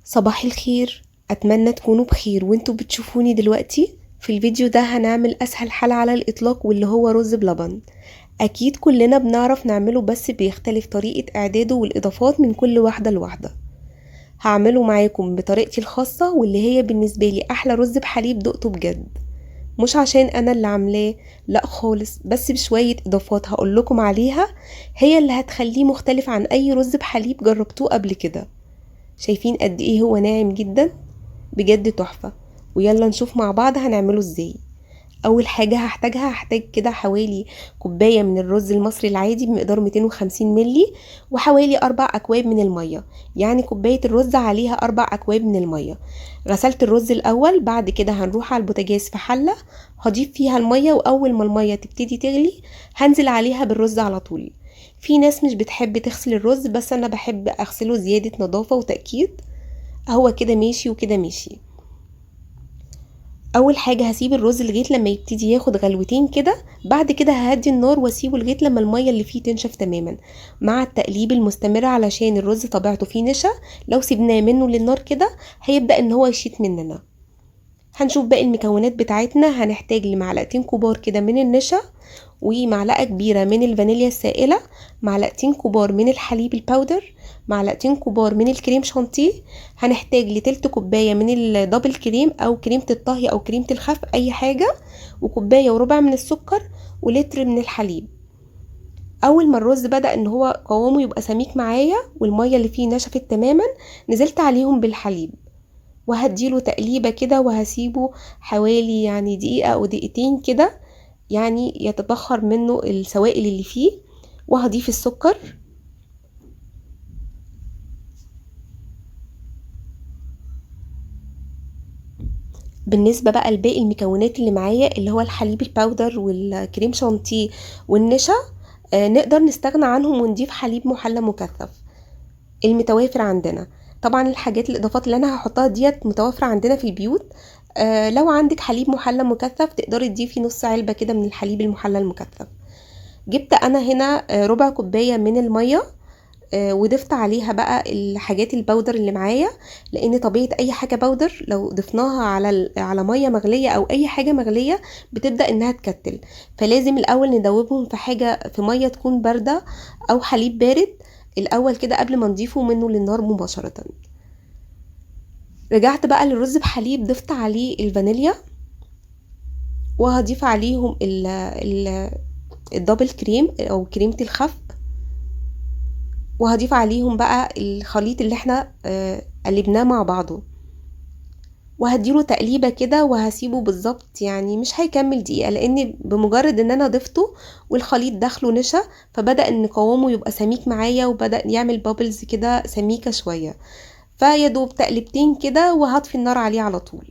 صباح الخير، أتمنى تكونوا بخير وانتوا بتشوفوني دلوقتي. في الفيديو ده هنعمل أسهل حل على الإطلاق واللي هو رز بلبن. أكيد كلنا بنعرف نعمله، بس بيختلف طريقة إعداده والإضافات من كل واحدة لواحدة. هعمله معاكم بطريقتي الخاصة واللي هي بالنسبة لي أحلى رز بحليب دقته بجد، مش عشان أنا اللي عاملاه، لا خالص، بس بشوية إضافات هقولكم عليها هي اللي هتخليه مختلف عن أي رز بحليب جربتوه قبل كده. شايفين قد ايه هو ناعم جدا؟ بجد تحفة. ويلا نشوف مع بعض هنعمله ازاي. اول حاجة هحتاج كده حوالي كوباية من الرز المصري العادي بمقدار 250 ملي، وحوالي 4 اكواب من المية، يعني كوباية الرز عليها 4 اكواب من المية. غسلت الرز الاول، بعد كده هنروح على البوتاجاز في حلة هضيف فيها المية، واول ما المية تبتدي تغلي هنزل عليها بالرز على طول. في ناس مش بتحب تغسل الرز، بس انا بحب اغسله زيادة نظافة وتأكيد. هو كده ماشي وكده ماشي. اول حاجة هسيب الرز لغاية لما يبتدي ياخد غلوتين كده، بعد كده ههدي النار واسيبه لغاية لما المية اللي فيه تنشف تماما، مع التقليب المستمر علشان الرز طبيعته فيه نشا، لو سيبناه منه للنار كده هيبدا ان هو يشيط مننا. هنشوف باقي المكونات بتاعتنا. هنحتاج لمعلقتين كبار كده من النشا، ومعلقة كبيرة من الفانيليا السائلة، معلقتين كبار من الحليب ال powder، معلقتين كبار من الكريم شانتيه. هنحتاج لتلت كوباية من ال double cream او كريمة الطهي او كريمة الخفق اي حاجة، وكوبايه وربع من السكر، ولتر من الحليب. اول ما الرز بدأ ان هو قوامه يبقى سميك معايا والمية اللي فيه نشفت تماما، نزلت عليهم بالحليب وهديله تقليبه كده، وهسيبه حوالي دقيقة او دقيقتين كده، يتبخر منه السوائل اللي فيه. وهضيف السكر. بالنسبة بقى لباقي المكونات اللي معايا اللي هو الحليب ال powder والكريم شانتيه والنشا، نقدر نستغنى عنهم ونضيف حليب محلى مكثف المتوافر عندنا. طبعا الحاجات الاضافات اللي انا هحطها ديت متوافرة عندنا في البيوت. لو عندك حليب محلى مكثف تقدري تضيفي نص علبة كده من الحليب المحلى المكثف. جبت انا هنا، ربع كوباية من المية، وضفت عليها بقى الحاجات ال powder اللي معايا، لان طبيعة اي حاجة powder لو ضفناها على مية مغلية او اي حاجة مغلية بتبدأ انها تكتل، فلازم الاول ندوبهم في مية تكون باردة او حليب بارد الاول كده قبل ما نضيفه منه للنار مباشرة. رجعت بقى للرز بحليب، ضفت عليه الفانيليا، وهضيف عليهم ال double cream او كريمة الخفق، وهضيف عليهم بقى الخليط اللي احنا قلبناه مع بعضه، وهديله تقليبة كده وهسيبه بالظبط، مش هيكمل دقيقة، لان بمجرد ان انا ضفته والخليط دخله نشا فبدأ ان قوامه يبقى سميك معايا، وبدأ يعمل bubbles كده سميكة شوية، فيا دوب تقلبتين كده وهطفي النار عليه على طول.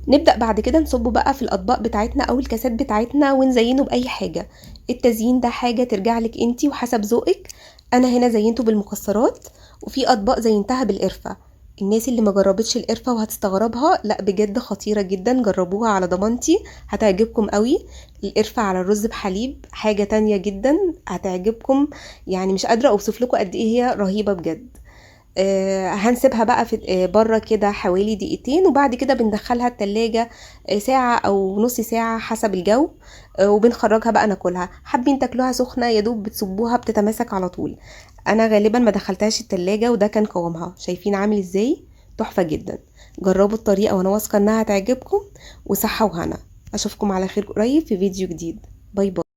نبدأ بعد كده نصبه بقى في الأطباق بتاعتنا أو الكاسات بتاعتنا ونزينه بأي حاجة. التزيين ده حاجة ترجع لك انتي وحسب ذوقك. أنا هنا زينته بالمكسرات، وفي أطباق زينتها بالقرفة. الناس اللي ما جربتش القرفة وهتستغربها، لا بجد خطيرة جدا، جربوها على ضمانتي هتعجبكم قوي. القرفة على الرز بحليب حاجة تانية جدا هتعجبكم، مش قادرة أوصف لكم قد إيه هي رهيبة بجد. هنسيبها بقى بره كده حوالي دقيقتين، وبعد كده بندخلها التلاجة، ساعة أو نص ساعة حسب الجو، وبنخرجها بقى ناكلها. حابين تاكلوها سخنة يا دوب بتصبوها بتتماسك على طول. أنا غالبا ما دخلتهاش التلاجة وده كان قوامها، شايفين عامل ازاي؟ تحفة جدا. جربوا الطريقة وانا واثقة انها هتعجبكم. وصحة وهنا، اشوفكم على خير قريب في فيديو جديد. bye bye.